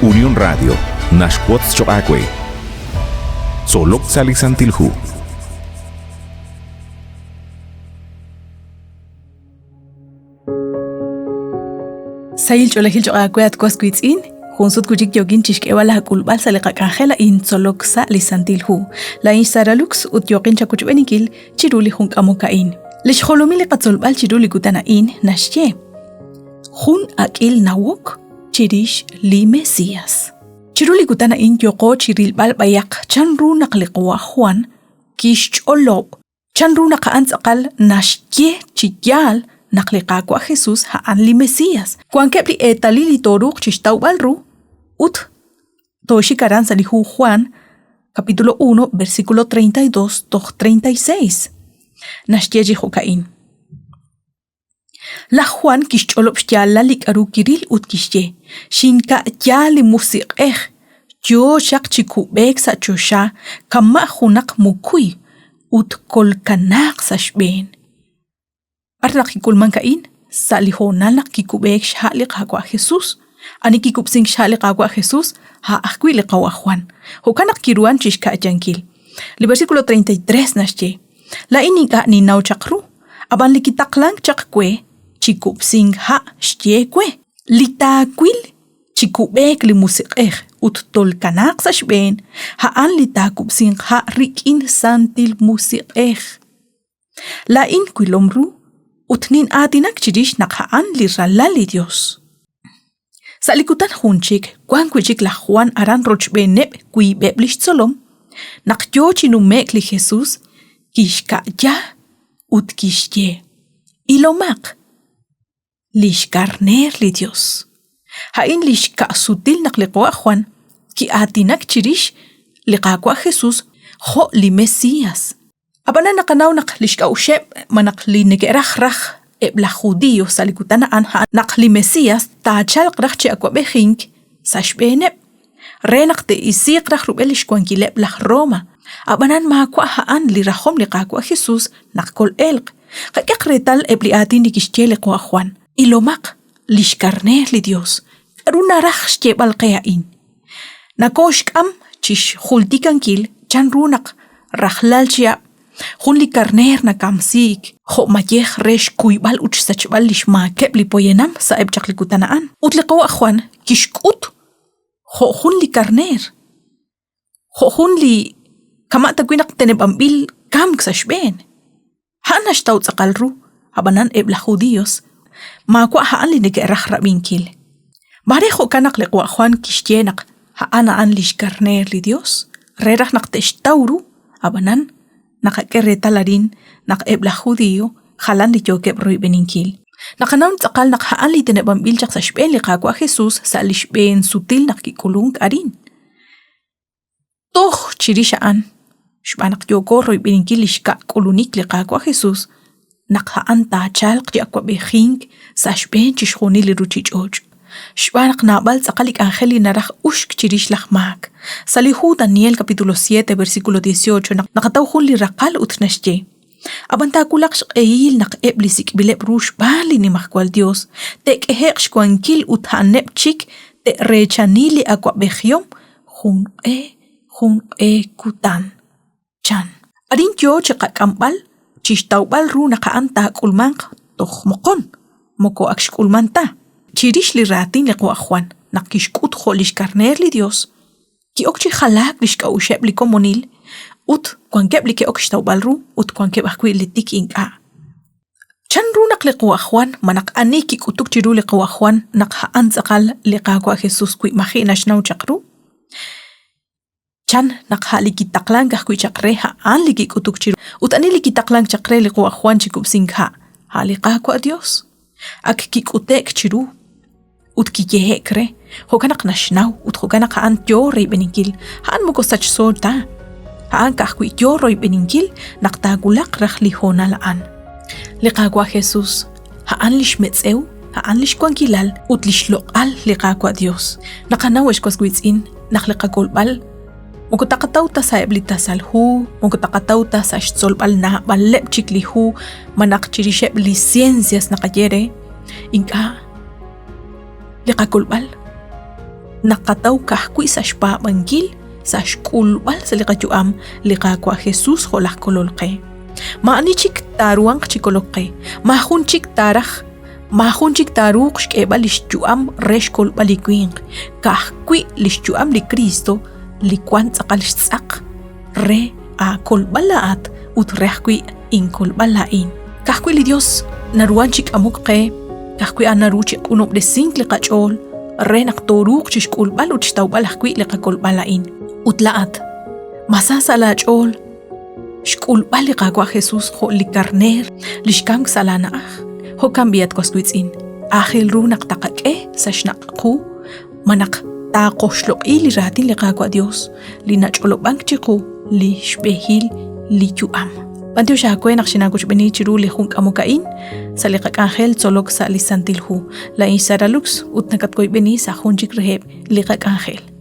Unión Radio naxwotz choq' aawe. Tzolok sa' li Santil Hu. Sahil ch'oolejil choq' aawe at was wiitz'in, jun sut wi' chik yookin chixk'eeb'al aak'ulb'al sa' li qak'anjel a'in tzolok sa' li Santil Hu. Laa'in xSara Lux ut yooqin chawochb'eeninkil chiru li jun k'amok a'in. Li xjolomil li qatzolb'al chiru li kutan a'in naxye Jun ak'il nawok chirix li Mesias. Chiru li kutan a'in yooqo chi rilb'al b'ayaq chan ru naq li qawa' Juan kixch'olob' Chan ru naq a'an tz'aqal naxye chi yaal naq li Qaawa' Jesus a'an li Mesias? Wankeb' li eetalil li tooruuq chixtawb'al ru ut tooxik aran sa' li hu Juan, capítulo 1, versículo 32 toj 36. Naxye chi jo'ka'in. Laj Jwan kixch'olob' xyaalal li k'aru kiril ut kixye, Xinka'ya li Musiq'ej, yo chaq chi kub'eek sa' choxa kama' junaq mukuy ut kolkanaaq sa' xb'een. B'ar naq kik'ulmank a'in? Sa' li hoonal naq kikub'eek xha' li Qaawa' Jesus. Ani kikub'sink xha' li Qaawa' Jesus? A' ajwi' li Qawa' Jwan. Jo'kan naq kiruhank chi xka'yankil. Li versículo 33 naxye, Laa'in ink'a' ninnaw chaq ru, ab'an li kitaqlank chaq we chi kub'sink ha' xye we, Li taawil chi kub'eek li Musiq'ej ut tolkanaaq sa' xb'een, a'an li taakub'sinq ha' rik'in Santil Musiq'ej. Laa'in wilom ru ut nin'aatinak chirix naq a'an li Ralal li Yos. Sa' li kutan jun chik, wank wi' chik laj Jwan aran rochb'eeneb' wiib'eb' li xtzolom. Naq yo chi nume'k li Jesus, kixka'ya ut kixye: Ilomaq, li xkarneer li Yos. A'in li xka'sutil naq li qawa' Jwan ki'aatinak chirix li Qaawa' Jesus jo' li Mesias. Ab'anan naqanaw naq li xk'a'uxeb' malaj li neke'raj raj eb' laj Judio sa' li kutan a'an a'an naq li Mesias taachalq raj chi awab'ejink sa' xb'eeneb', re naq te'isiiq raj rub'el lix wankileb' laj Roma. Ab'anan maawa' a'an li rajom li Qaawa' Jesus naq kol'elq. Qak'ehaq reetal eb' li aatin li kixye li Qawa' Jwan, Ilomaq lix karneer li Dios. K'aru naraj xyeeb'al qe a'in? Nakooxk'am chi xjultikankil chanru naq rajlal chihab' jun li karneer nakamsiik jo' mayej re xkuyb'al ut xsachb'al li xmaakeb' li poyanam sa'eb' chaq li kutan a'an. Ut li qawa' Jwan kixk'ut jo' jun li karneer, jo' jun li kama' tawi' naq teneb'anb'il kamk sa' xb'een. A'an naxtaw tz'aqal ru, ab'anan eb' laj judíos maawa' a'an li neke'raj rab'inkil. Maare jo'kan naq li qawa' Juan kixye naq a'an a'an li xkarneer li Yos re raj naq te'xtaw ru, ab'anan naqak'e reetal arin naq eb' laj judío jalan li yookeb' royb'eninkil. Naqanaw tz'aqal naq a'an li teneb'anb'il chaq sa' xb'een li Qaawa' Jesús sa' li xb'een sutil naq kik'ulunk arin. Toj chirix a'an, xb'aan naq yooko royb'eninkil li xka' k'ulunik li Qaawa' Jesus, naq a'an taachalq chi awab'ejink sa' xb'een chixjunil li ruuchich'och'. Xb'aan naq naab'al tz'aqal li k'anjel li naraj uxk chirix laj maak. Sa' li hu Daniel capítulo 7 versículo 18 naq naqataw jun li raqal ut naxye, Ab'an taawulaq xq'ehil naq eb' li sik'b'ileb' ru xb'aan li Nimajwal Yos te'k'ehe'q xwankil ut a'aneb' chik te'reechani li awab'ejihom jun q'e jun q'e kutan, chan. Arin yo chi qak'amb'al chi xtawb'al ru naq a'an taak'ulmanq toj moqon, moko ak xk'ulman ta. Chirix li raatin li qawa' Jwan naq kixk'ut jo' li xkarneer li Yos, ki'ok chi jalaak li xk'a'uxeb' li komonil ut wankeb' li ke'ok xtawb'al ru ut wankeb' ajwi' li tik ink'a'. Chan ru naq li qawa' Jwan malaj ani kik'utuk chiru li qawa' Jwan naq a'an tz'aqal li Qaawa' Jesus wi maji' naxnaw chaq ru? Chan naq a' li kitaqlank ajwi' chaq re a'an li kik'utuk chiru. Ut ani li kitaqlank chaq re li qawa' Jwan chi kub'sink ha'? A' li Qaawa' Dios. Ak kik'ute'k chiru ut kiyehe'k re, jo'kan naq naxnaw ut jo'kan naq a'an yoo royb'eninkil. A'an moko sachso ta. A'an ka'ajwi' yoo royb'eninkil naq taawulaq raj li hoonal a'an. Li Qaawa' Jesus, a'an lix metz'ew, a'an lix wankilal ut lix loq'al li Qaawa' Dios. Naqanaw, ex was wiitz'in, naq li qakolb'al moko taqataw ta sa'eb' li tasal hu, moko taqataw ta sa' xtzolb'al naab'aleb' chik li hu malaj chirixeb' li ciencias naqaye re. Ink'a'. Li qakolb'al. naqataw ka'ajwi' sa' xpaab'ankil, sa' xk'ulb'al sa' li qayu'am li Qaawa' Jesus jo' laj Kolol qe. Maa'ani chik taaruhanq chi kolok qe, maajun chik taaraj, maajun chik taaruuq xk'eeb'al lix yu'am re xkolb'al li winq, ka'ajwi' lix yu'am li Kristo li wan tz'aqal xtz'aq re aakolb'al laa'at ut re ajwi' inkolb'al laa'in. Ka'ajwi' li Dios naruhan chi k'amok qe, ka'ajwi' a'an naru chi q'unob'resink li qach'ool re naq tooruuq chixk'ulb'al ut xtawb'al ajwi' li qakolb'al a'in. Ut laa'at, ma sa sa' laach'ool xk'ulb'al li Qaawa' Jesus jo' li karneer li xkamk sa' laana'aj? Jo'kan b'i' at was wiitz'in, aajel ru naq taqak'e sa' xnaq' qu ma naq taaqoxloq'i li raatin li Qaawa' Dios li nach'olob'ank chiqu li xb'ehil li yu'am. B'antiox aawe naq xinaawochb'eeni chiru li jun k'amok a'in sa' li qak'anjel tzolok sa' li Santil Hu. Laa'in xSara Lux ut nakatwoyb'eni sa' jun chik reheb' li qak'anjel.